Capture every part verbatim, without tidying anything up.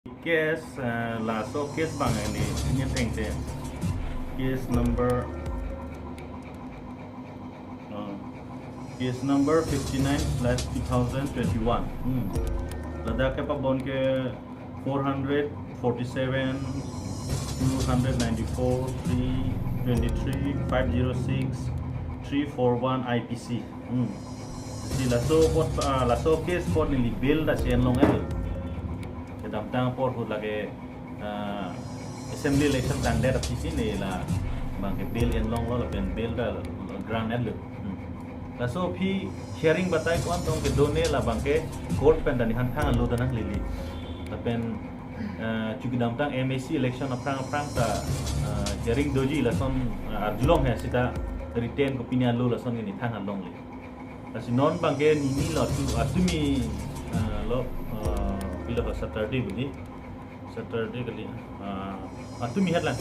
Case, eh, laso case abang ini, ini tengte. Case number, eh, case number fifty-nine slash two thousand twenty-one. Hmm. Ladak ke pabon ke four hundred forty-seven, two hundred ninety-four, three twenty-three, five zero six, three four one I P C. Hmm. Si laso apot, ah, laso case apot neli bail ta che-en long-et. Kedamtang apor ahut lake, ah, assembly election tangdet aphi si neli la abang ke bail en longlo lapen bail ta grant-et lo. Hmm. Laso aphi hearing batai ko-an tong kedo ne la abang ke court pen ta nephan thang-etlo ta nanglele. Lapen, ah, chukidamtang M A C election aphrang aphrang ta, ah, hearing doji lason, ah, arjulong he seta written kopine alo lason ke neli thang-et longle. Lasi non abang ke nini lo atu, atumi, ah, lo, ah, pilo ho Saturday budi. Saturday kali, ah, atumi het lang.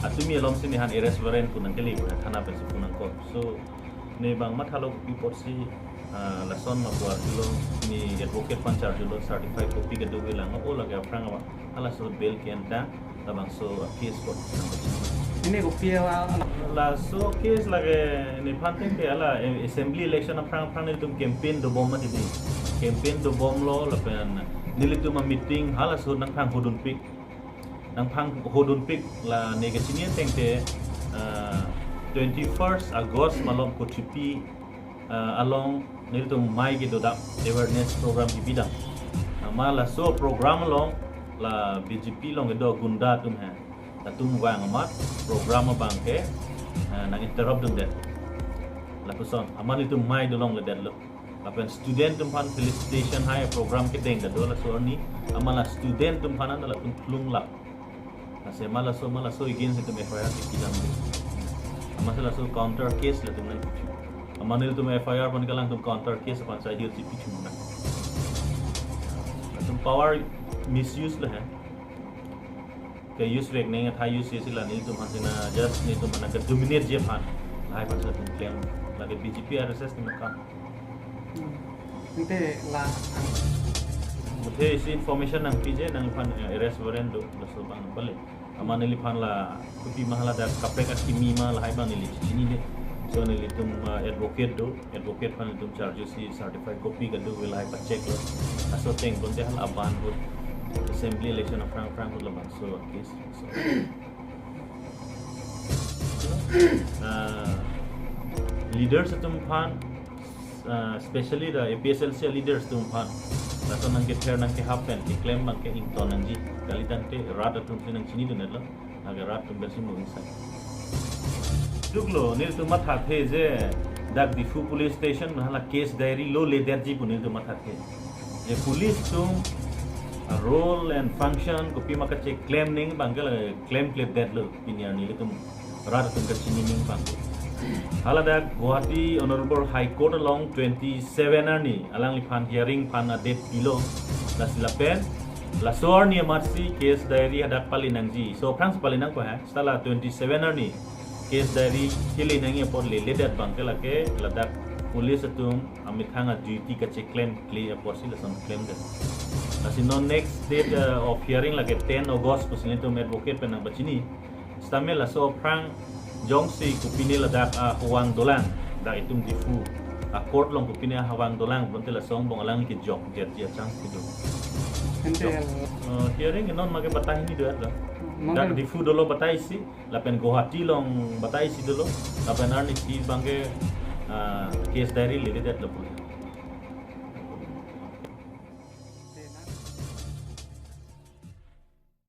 Atumi alom si nephan arrest warrant pu nangkele, thana pensi pu nangkok. So, ne abang mathalo kopi apotsi, ah, lason ma pu arjulo, ne advocate aphan charjulo, certified copy kedo avelang, o lake aphrang abang halaso bail ke-en ta, labangso case apot. Ini kopi awa? Laso case lake nephan tengte hala, eh, assembly election aphrang aphrang nelitum campaign dobom mati di. Campaign dobomlo lapen nelitum a-meeting halaso nangphanghodunpik. Nangphanghodunpik la ne kachini tengte, ah, twenty-first August malom Kochipi, ah, along nelitum mei kedodam, awareness program kebidam. Amat laso program along la B J P along kedo gunda atum he, latum vang amat program abang ke, ah, nang-interrupt dundet. Lapuson amat nelitum mei dolongledetlo. Lapen student atum aphan felicitation hai program kedeng ta do laso arni. Amat la student atum aphan an latum klung lap. Lasi amat laso, amat laso against itum F I R kedam. Amat si laso counter case latum nangpichu. Amat nelitum F I R aphan kelang atum counter case aphan side si pichu na. Latum power misuse lo he. Ke-use vek neng, atha use si la nelitum aphan si na just nelitum aphan ke-dominate ji aphan. Lahai aphan si latum klem. Lake B J P R S S atum akam. Hmm. Ante la ang- Muthe isi information nangpiji, nangphan, eh, arrest warrant do, laso abang pale. Amat neliphan la kopi ma hala dak kaprek akimi ma lahai abang neli chinine. So nelitum, eh, advocate do, advocate aphan nelitum charjusi certified copy kedo ave lahai pacheck lo. Laso ateng bonte hala aban ahut assembly election aphrang aphrang ahut labangso case. So, ah, leaders atum aphan, ah, especially the A P H L C leaders atum aphan, laso nangkether nangkehap pen keklem abang ke ington nangji. Kali tangte rat atum si nangchinidun-etlo. Lake rat atum pensi mo inside. Duklo, nelitum mathathe je dak Diphu police station hala case diary lo ledetji pu nelitum mathathe. Je police atum a-role and function kopi ma kacheklem neng abang ke la klemkledetlo, pini arni nelitum rat atum kachini neng abang. Hala dak Guwahati Honorable High Court along twenty-seven arni alangliphan hearing aphan a-date pilo. Lasi lapen laso arni amat si case diary hadak pale nangji. So aphrang si pale nangpo ha. Seta la twenty-seven arni case diary kele nangji apot leledet abang ke lake ladak police atum amethang a-duty kacheklemkle apotsi lason klemdet. Lasi non next date, uh, of hearing lake ten August pusi nelitum advocate pen nangpachini. Sitame laso aphrang jongsi kopine ladak ahawang dolang, dak itum Diphu a-court along kopine ahawang dolang bonte laso angbong alang kejokjetji a-chance kedo. Ante jok. Uh, hearing non make batai hini do-et lo. Mungkin dak Diphu dolo batai isi, lapen Guwahati along batai isi dolo, lapen arnisi abang ke, ah, case diary leledetlo pulo.